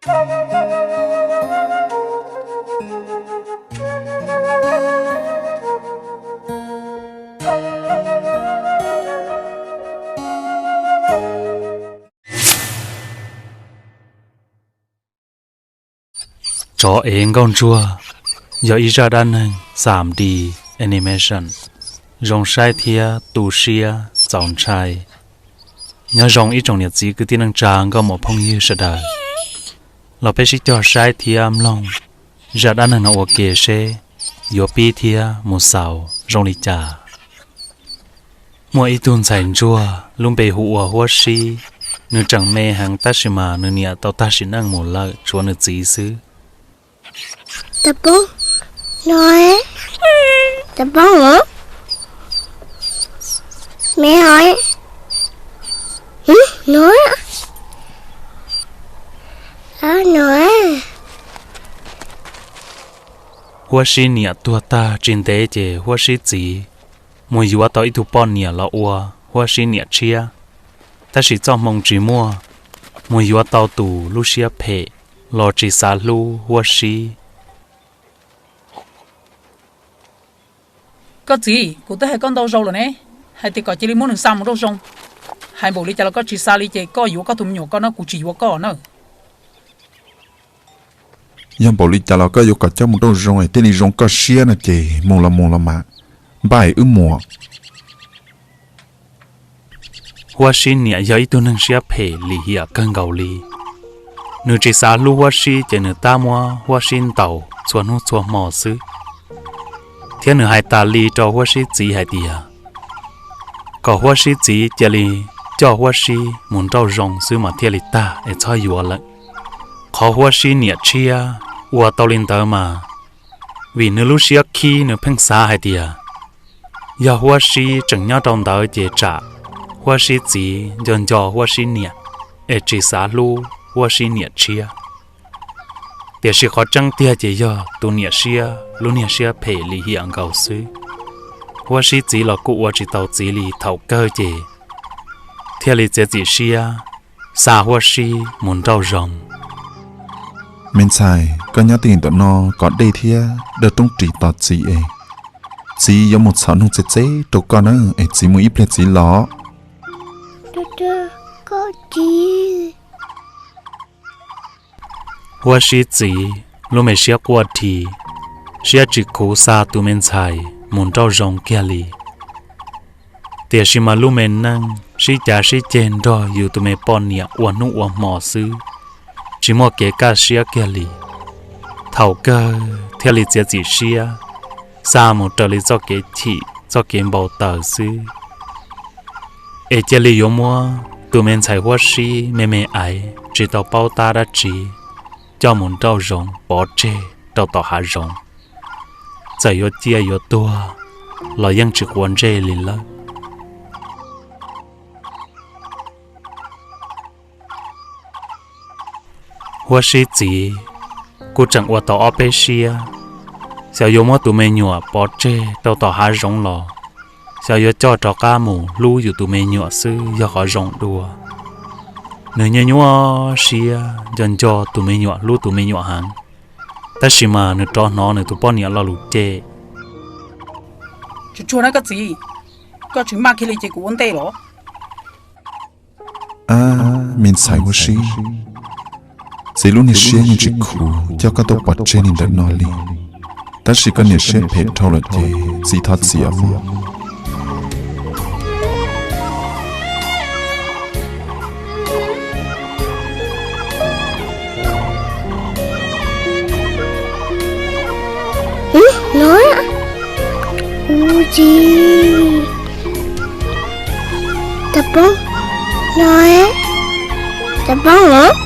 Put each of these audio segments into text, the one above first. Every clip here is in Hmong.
Tsov ev nkauj ntsuag yog ib zaj dab neeg xam D animation, zoo saib thiab tu siab txaus ntshai. Nyob zoo ib tsoom niam txiv kwv tij neej tsa nkauj muam phooj ywg sawv daws, los peb sib cog saib thiab mloog zaj dab neeg no ua ke seb yuav pib thiab mus xaus zoo li cas. Muaj ib tug ntxhais ntsuag lub npe hu ua Huab Sib, nws tseem me heev tab sis mas nws niam tau tag sim neej mus lawm tshuav nws txiv xwb. Tab poob no, tab poob, me hov, no, no. Huab Sib niam tuag tag tsis ntev ces Huab Sib txiv mus yuav tau ib tug poj niam los ua Huab Sib niam tshiab. Tab sis txoj hmoo tsis muaj, mus yuav tau tus lub siab phem los tsis xav hlub Huab Sib. Koj txiv, kuv twb hais koj ntau zaus lawm ne, hais tias kom cia li muab nws xa mus nrauj zoo. Hais npaum li cas los koj tsis xa li ces koj yuav koj tus me nyuam koj na, kuv tsis yuav koj na. Yog npaum li cas los koj yuav kom coj mus nrauj zoo es thiaj li zoo koj siab no ces mus los mus los mas, npaj es wb mus. Huab Sib niam yog ib tug neeg siab phem lim hiam kawg nkaus li. Nws tsis xav hlub Huab Sib ces nws tab muab Huab Sib ntaus txhua hnub txhua hmo xwb, thiab nws hais tas li rau Huab Sib txiv hais tias kom Huab Sib txiv cia li coj Huab Sib mus nrauj zoo xwb mas thiaj li tag es txhob yuav lawm. Qhov Huab Sib niam tshiab ua tau li ntawd mas vim nws lub siab khib, nws pheej xav hais tias yog Huab Sib tseem nyob rau ntawd ces tsam Huab Sib txiv nco nco Huab Sib niam es tsis xav hlub Huab Sib niam tshiab. Tiam sis qhov tseeb tiag ces yog tus niam siab lub niag siab phem lim hiam nkaus xwb. Huab Sib txiv los kuj ua tsis tau txiv li, thaum kawg ces thiaj li txiav txim siab xa Huab Sib mus nrauj zoo. Me ntxhais, koj nyob twj ywm ntawm no kom dej thiab dawj roob ris tos txiv es. Txiv yuav mus txhom noog txev txev rau koj na, es txiv mus ib pliag txiv los. Huab Sib txiv lub me siab quaj dhi, siab tsis khuv xa tus me ntxhais mus nrauj zoo kiag li. Tiam sis mas lub me neej sib cav sib ceg nrog yus tus me poj niam ua hnub ua hmo xwb, tsis muaj kev kaj siab kiag li. Thaum kawg thiaj li txiav txim siab xa mus raws li txoj kev chim txoj kev npau taws xwb. Es cia li yuav muab tus me ntxhais Huab Sib me me aiv tsis tau paub tab dab tsi coj mus nrauj zoov pov tseg rau tom hav zoov. Txawm yuav ciaj yuav tuag los yeej tsis quav ntsej li lawm. Huab Sib txiv kuj tseem ua tau ob peb siab, xyov yuav muab tus me nyuam pov tseg rau tom hav zoov los xyov yuav coj rov qab mus hlub yus tus me nyuam xwb yog qhov zoo dua. Nws nyuaj nyuaj siab nco nco tus me nyuam hlub tus me nyuam heev, tab sis mas nws rov hnov nws tus poj niam lo lus cem. Tsuag tsuag na koj txiv, koj tsis maj kiag li ces kuv ua ntej los. Ab, me ntxhais Huab Sib, txiv lub niag siab yeej tsis khuv coj koj tuaj pov tseg li ntawm no li, tab sis koj niam siab phem dhau lawm ces txiv thov txim os mog. Ub, no, ub, tsis, tab poob, no, tab poob os.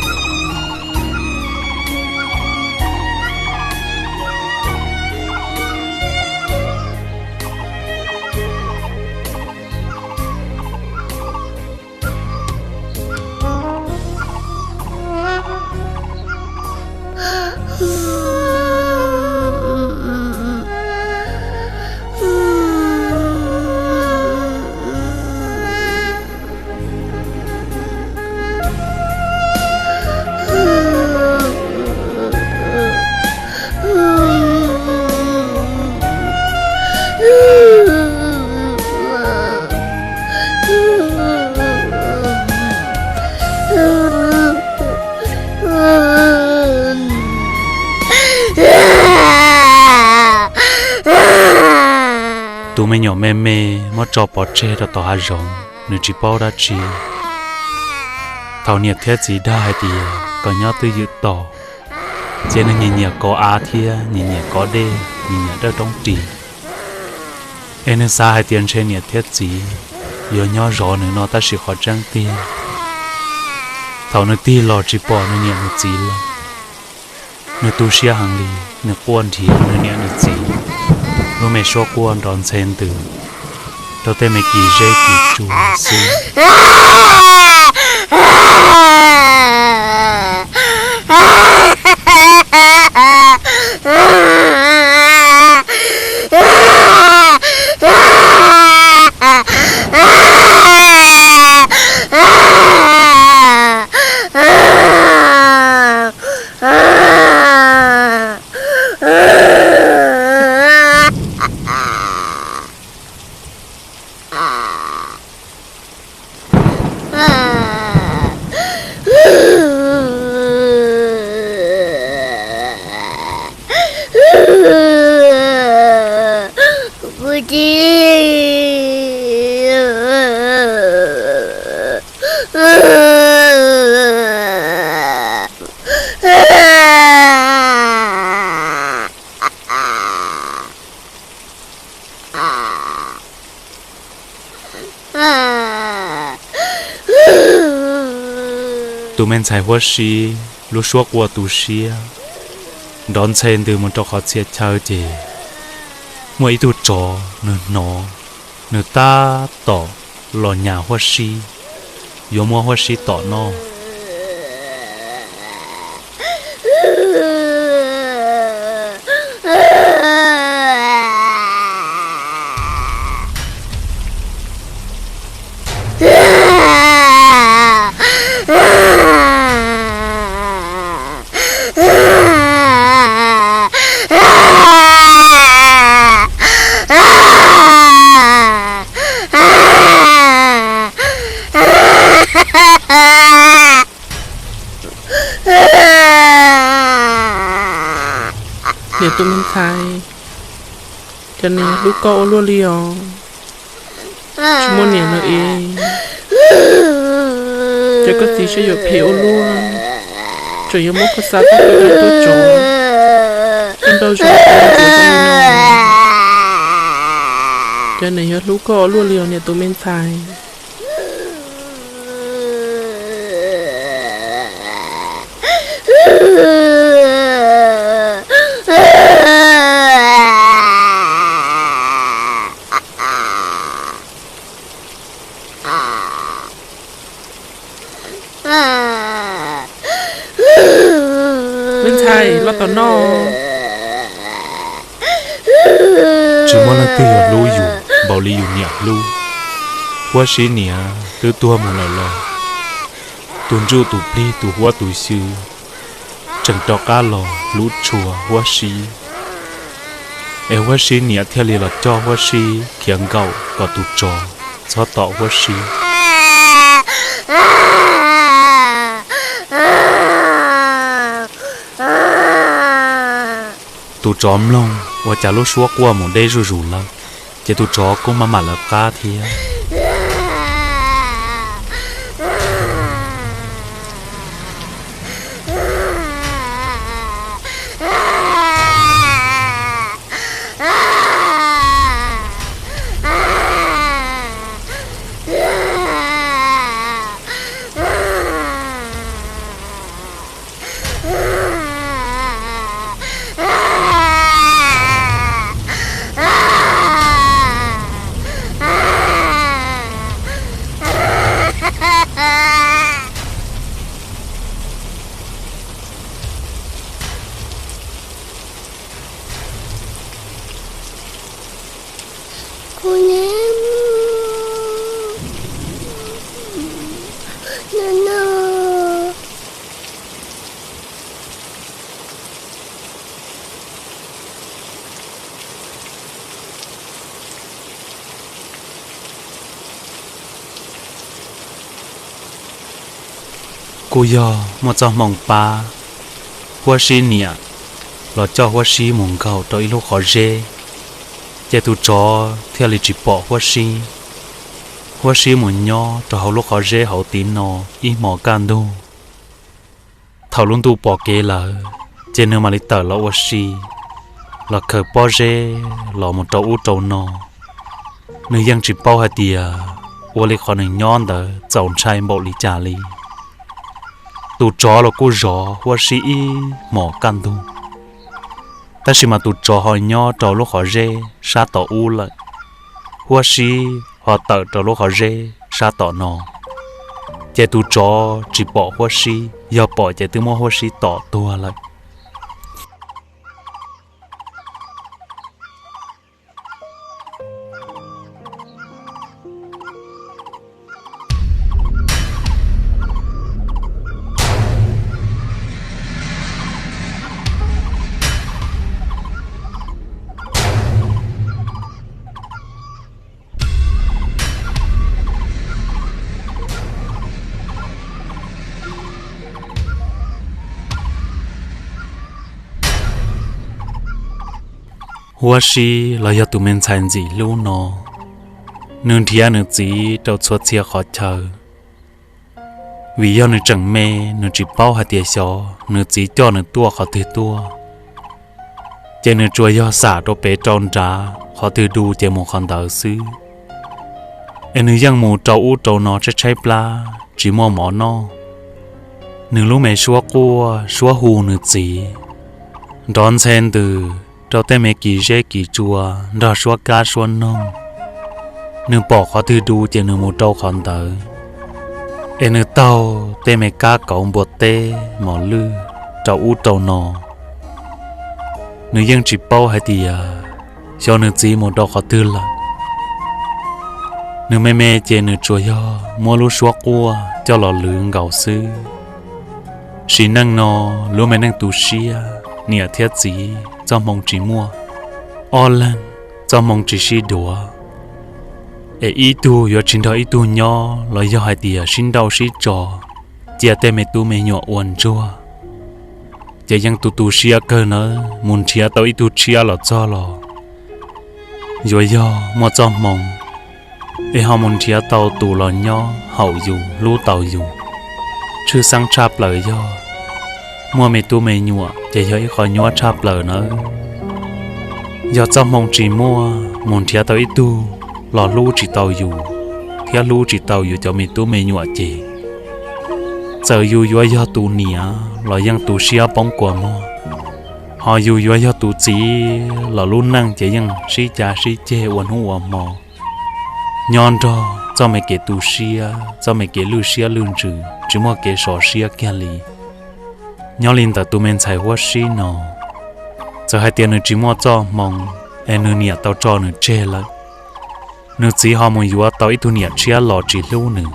Me nyuam me me muab tso pov tseg rau tom hav zoov, nws tsis paub dab tsi. Thaum niam thiab txiv dag hais tias kom nyob twj ywm tos, ces nws nyiam nyiam kov av thiab nyiam nyiam kov dej, nyiam nyiam dawb roob ris. Es nws xav hais tias ntshe niam thiab txiv yuav nyob zov nws no tab sis qhov tseeb tiag, thaum nws tig los tsis pom nws niam nws txiv lawm. Nws tu siab heev li, nws quaj nrhiav nws niam nws txiv lub me suab quaj nrov ntxhe ntws rau tej me kis zeb kis tsua xwb. Tus me ntxhais Huab Sib lub suab quaj tu siab, nrov ntxhe ntws mus rau qhov txhia chaw ces muaj ib tug tsov nws hnov, nws tab tom los nyas Huab Sib, yuav muab Huab Sib tom noj. Niam tus me ntxhais, cas nws hlub koj ua luaj li os? Tsis muaj niam lawm es, ces koj txiv saib yuav phem ua luaj, tseem yuav muab koj xa tuaj tua dej tua tsov, ua nrau zog ua li no. Cas nws yuav hlub koj ua luaj li os niam tus me ntxhais? Me ntxhais, los tom noj. Tsis muaj leej twg yuav hlub yus npaum li yus niam hlub. Huab Sib niam twb tuag mus lawm los tus ntsuj tus plig tus huab tus xyw tseem rov qab los hlub tshua Huab Sib. Es Huab Sib niam thiaj li los coj Huab Sib khiav nkaum kom tus tsov txhob tom Huab Sib. Tus tsov mloog ua cas lub suab quaj mus deb zuj zus lawm, ces tus tsov kuj maj mam lawv qab thiab. Kuj yog muaj txoj hmoo pab, Huab Sib niam los coj Huab Sib mus nkaum rau ib lub qhov zeb, Ces tus tsov thiaj li tsis pom Huab Sib. Huab Sib mus nyob rau hauv lub qhov zeb hauv tid no ib hmos kaj ntug. Thaum lub ntuj pom kev lawm, ces nws mam li tawm los ua si, los khaws pob zeb los mus rau ub rau no. Nws yeej tsis paub hais tias ua li qhov nws nyob ntawd txaus ntshai npaum li cas li. Tus tsov los kuj zov Huab Sib ib hmos kaj ntug, tab sis mas tus tsov ho nyob rau lub qhov zeb sab tom ub lawm. Huab Sib ho tawm rau lub qhov zeb sab tom no, ces tus tsov tsis pom Huab Sib, yog pom ces twb muab Huab Sib tom tuag lawm. Huab Sib los yog tus me ntxhais ntxim hlub no, nws nrhiav nws txiv rau txhua txhia qhov chaw. Vim yog nws tseem me, nws tsis paub hais tias xyov nws txiv coj nws tuaj qhov twg tuaj, ces nws tsuas yog xam rau pem rau nrad, qhov twg du ces mus qhov ntawd xwb. Es nws yeej mus rau ub rau no tshaib tshaib plab tsis muaj mov noj. Nws lub me suab quaj suab hu nws txiv, nrov ntxhe ntws rau tej me kis zeb kis tsua nrog suab kab suab noog. Nws pom qhov twg du ces nws mus rau qhov ntawd, es nws taug tej me kab kauv npua teb mos lwj rau ub rau no. Nws yeej tsis paub hais tias xyov nws txiv mus rau qhov twg lawm. Nws me me ces nws tsuas yog muab lub suab quaj coj los lwv nkaus xwb. Sim neej no, lub me neej tu siab, niam thiab txiv txoj hmoo tsis muaj, ob leeg txoj hmoo tsis sib duav, es ib tug yuav tsis nrog ib tug nyob los yog hais tias sib nrauj sib tso, cia tej me tub me nyuam ua ntsuag, ces yeej tu tu siab kawg nawb. Mus nrhiav tau ib tug tshiab los txog los yuav yog muaj txoj hmoo, es ho mus nrhiav tau tus los nyob haum yus hlub tau yus. Tshwj xeeb tshaj plaws yog muaj me tub me nyuam ces yog ib qho nyuaj tshaj plaws nawb. Yog txoj hmoo tsis muaj, mus nrhiav tau ib tug los hlub tsis tau yus thiab hlub tsis tau yus cov me tub me nyuam ces, txawm yus yuav yog tus niam los yeej tu siab poob kua muag, ho yus yuav yog tus txiv los lub neej ces yeej sib cav sib ceg ua hnub ua hmo, nyob nrog txoj me kev tu siab, txoj me kev lwj siab lwj ntsws tsis muaj kev sov siab kiag li. Nyob li ntawd tus me ntxhais Huab Sib no, txawm hais tias nws tsis muaj txoj hmoo, es nws niam tau tso nws tseg lawm, nws txiv ho mus yuav tau ib tug niam tshiab los tsis hlub nws,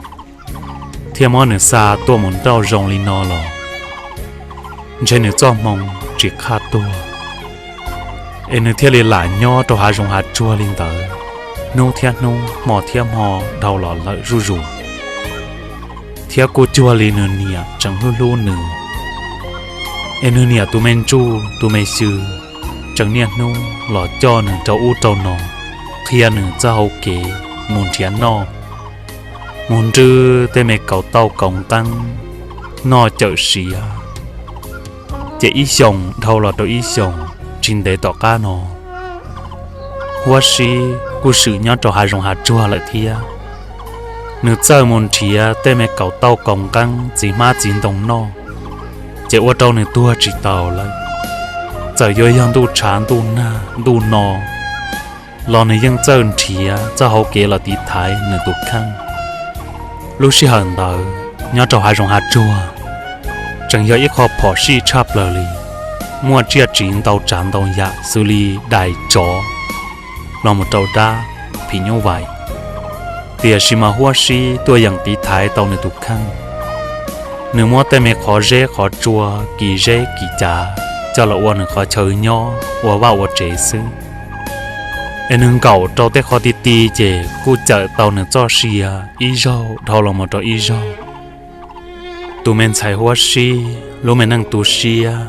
thiaj muab nws xa tuaj mus nrauj zoo li no los, ntshe nws txoj hmoo tsis qhaj tuag, es nws thiaj li lam nyob rau hav zoov hav tsuag li ntawd, hnub thiab hnub, hmo thiab hmo dhau los lawm zuj zus, thiab kuj cuag li nws niam tseem hlub hlub nws. Es nws niam tus me ntsuj tus me xyw tseem niaj hnub los coj nws rau ub rau no, qhia nws txoj hau kev mus nrhiav noj, mus nrwb tej me kauv tauj kauv nqeeb noj cawm siav. Ces ib xyoos dhau los rau ib xyoos, tsis ntev tom qab no, Huab Sib kuj swm nyob rau hav zoov hav tsuag lawm thiab. Nws txawj mus nrhiav tej me kauv tauj kauv nqeeb txiv hmab txiv ntoo noj, ces ua rau nws tuag tsis taus lawm. Txawm yuav yog ntuj tshav ntuj nag ntuj no los nws yeej txawj nrhiav txoj hau kev los tiv thaiv nws tus kheej. Lub sij hawm ntawd nyob rau hav zoov hav tsuag tseem yog ib qho phom sij tshaj plaws li, muaj tsiaj tsiv ntau tsav ntau yam xws li dais tsov los mus rau dab phim nyuj vais. Tiam sis mas Huab Sib tuaj yeem tiv thaiv tau nws tus kheej. Nws muab tej me qhov zeb qhov tsua, kis zeb kis cav coj los ua nws qhov chaw nyob ua vaj ua tsev xwb. Es nws nkaum rau tej qhov ti ti ces kuj cawm tau nws txoj sia ib zaug dhau los mus rau ib zaug. Tus me ntxhais Huab Sib lub me neej tu siab,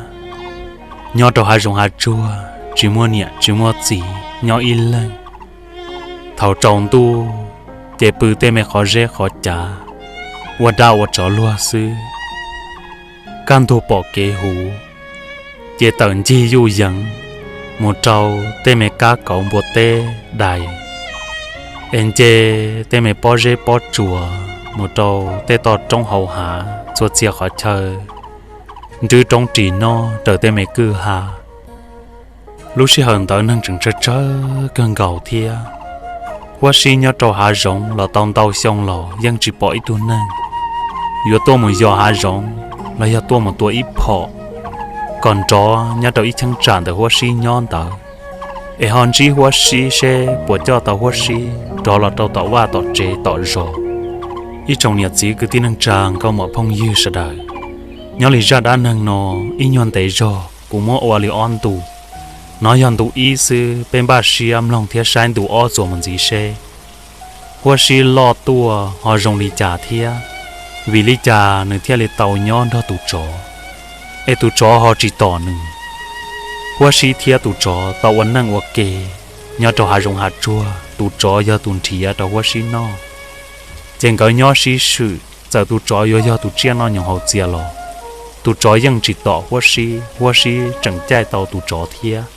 nyob rau hav zoov hav tsuag tsis muaj niam tsis muaj txiv, nyob ib leeg Thaum tsaus ntuj ces pw tej me qhov zeb qhov cav ua dab ua tsov luag xwb. Kaj ntug pom kev huv ces tawm ncig yuj yeev mus rau tej me kab kauv npua teb dais, es nce tej me pob zeb pob tsuas mus rau tej toj roob hauv hav txhua txhia qhov chaw, nrwb roob ris noj raws tej me kwj ha. Lub sij hawm ntawd neeg tseem tsawg tsawg kawg nkaus thiab. Huab sib nyob rau hav zoov los tau ntau xyoo los yeej tsis pom ib tug neeg yuav tuaj mus yos hav zoov los yog tuaj mus tua ib phom kom nrov nyob rau ib cheeb tsam ntawm huab sib nyob ntawd, es ho ntsib huab sib seb puas coj tau huab sib rov los rau tom vaj tom tsev tom zos. Ib tsoom niam txiv kwv tij neej tsa nkauj muam phooj ywg sawv daws, nyob li zaj dab neeg no ib nyuag ntev zog kuv muab ua li ob ntu. Nov yog ntu ib xwb, peb npaj siab mloog thiab saib ntu ob txuas mus ntxiv seb huab sib loj tuaj ho zoo li cas thiab vim li cas nws thiaj li tau nyob nrog tus tsov, es tus tsov ho tsis tom nws. Huab sib thiab tus tsov tau ua neej ua ke nyob rau hav zoov hav tsuag, tus tsov yog tus nrhiav rau huab sib noj. Ces nkawd nyob sib swm, txawm tus tsov yuav yog tus tsiaj noj nyoos hauv txias los tus tsov yeej tsis tom huab sib, huab sib tseem caij tau tus tsov thiab.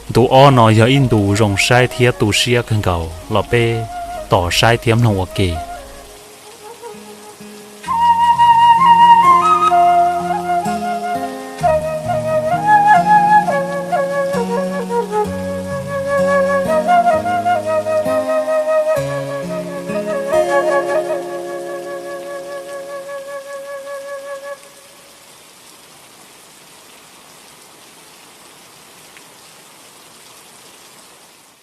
Ntu ob no yog ib ntu zoo saib thiab tu siab kawg nkaus los peb tos saib thiab mloog ua ke.